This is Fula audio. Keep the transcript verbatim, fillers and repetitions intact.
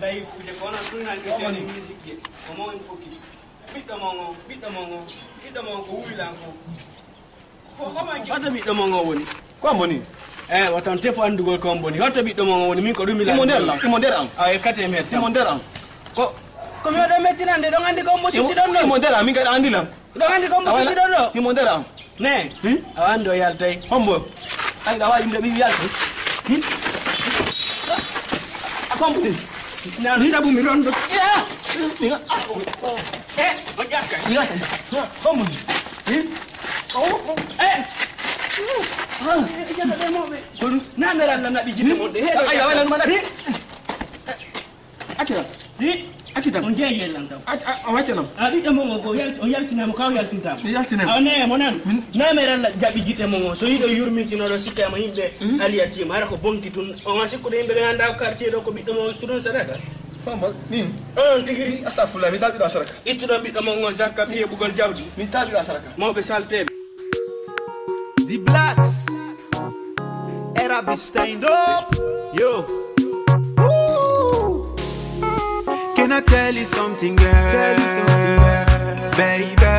Layi fuude ko onon ɗum nan ɗum jani musique je. Ko mo en fokki. Ɓiɗɗo mon o, ɓiɗɗo mon o, ɓiɗɗo mon ko wuwilan ko. Ko ko man je. Hoto ɓiɗɗo mon o woni? Ko an boni? Eh, watan tefo andugol ko on boni. Hoto ɓiɗɗo mon o woni? Min ko ɗum mi imo nder lan, imo nder an. A ekkate mi hetta. Imo nder an. Ko ko mi waɗa mettinande ɗon andi ko mo sukki ɗon ɗon. Imo nder an, min kadi andi lan. Ɗo hannde ko mbo sigi ɗo ɗo. Himo nder am. Ne. Hmm? A wando yaltay. Hombo. Ay, ɗa wawi yimɓe ɓe yaltay. Hmm? A hombo. Nanu sabu mi rondo. Ya. Mi ga. Eh, o ƴakka. Mi ga. Hombo. Hmm? Oh, oh. Eh. Ah. Eh, jaka ɓe mo ɓe. Kono. Na meral na naɓi jide mo de. Ay, ɗa wawi lan mana. Hmm? Akira. Hi? Akita. On jeyi yellan taw. A, a, a waccanam. A ɓiɗɗo mo o yalti, o yaltinama ka o yaltintama. Mi yaltinama. A ne mo nan. Min. Namere la jaɓi gite mo o. So yiɗo yurmintino ɗo sikkama yimɓe. Mhm. Aliya tim hara ko bonki tun. On a sikkude yimɓe ɓe anda ko quartier ɗo ko ɓiɗɗo mo o ittuɗon sadaka. Famba, min. On tigiri. Astagfirullah, mi taɓi ɗo sadaka. Ittuɗon ɓiɗɗo mo o zakka fiye bugol jawdi. Mi taɓi ɗo sadaka. Mawɓe salteɓe. The Blacks. Era be stand up. Yo. Ooh. Can I tell you something, girl? Tell you something, girl. Baby.